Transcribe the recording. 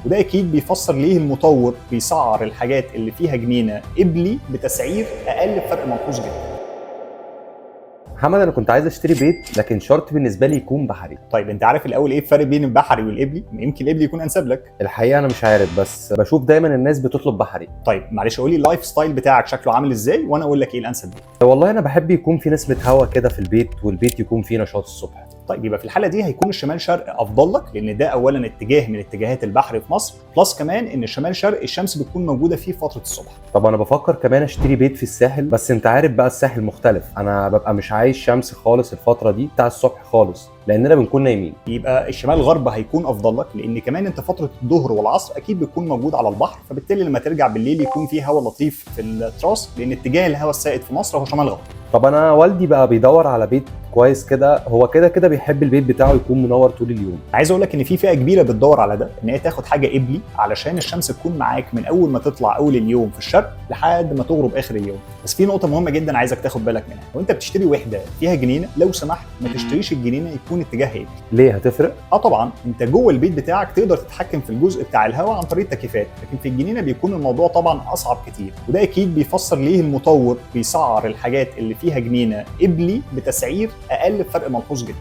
وده اكيد بيفسر ليه المطور بيسعر الحاجات اللي فيها جنينة قبلي بتسعير اقل بفرق ملحوظ جدا. محمد، انا كنت عايز اشتري بيت، لكن شرط بالنسبة لي يكون بحري. طيب انت عارف الاول ايه الفرق بين البحري والقبلي؟ يمكن القبلي يكون انسب لك. الحقيقة انا مش عارف، بس بشوف دايما الناس بتطلب بحري. طيب معلش قول لي ال lifestyle بتاعك شكله عامل ازاي وانا اقول لك ايه الانسب ليك. والله انا بحب يكون في نسمه هوا كده في البيت، والبيت يكون فيه نشاط الصبح. طيب يبقى في الحالة دي هيكون الشمال شرق افضل لك، لان ده اولا اتجاه من اتجاهات البحر في مصر، plus كمان ان الشمال شرق الشمس بتكون موجودة فيه فترة الصبح. طب انا بفكر كمان اشتري بيت في الساحل، بس انت عارف بقى الساحل مختلف، انا ببقى مش عايز شمس خالص الفترة دي بتاع الصبح خالص، لاننا بنكون نايمين. يبقى الشمال غرب هيكون افضل لك، لان كمان انت فترة الظهر والعصر اكيد بتكون موجود على البحر، فبالتالي لما ترجع بالليل يكون في هواء لطيف في التراس، لان اتجاه الهواء السائد في مصر هو شمال غرب. طب انا والدي بقى بيدور على بيت كويس كده، هو كده كده بيحب البيت بتاعه يكون منور طول اليوم. عايز اقول لك ان في فئة كبيرة بتدور على ده، ان هي تاخد حاجة قبلي علشان الشمس تكون معاك من اول ما تطلع اول اليوم في الشرق لحد ما تغرب اخر اليوم. بس في نقطة مهمة جدا عايزك تاخد بالك منها، وانت بتشتري وحده فيها جنينة لو سمحت ما تشتريش الجنينة يكون اتجاهها قبلي. ليه، هتفرق؟ اه طبعا، انت جوه البيت بتاعك تقدر تتحكم في الجزء بتاع الهواء عن طريق التكييفات، لكن في الجنينة بيكون الموضوع طبعا اصعب كتير، وده اكيد بيفسر ليه المطور بيسعر الحاجات اللي فيها جنينة قبلي بتسعير اقل بفرق ملحوظ جدا.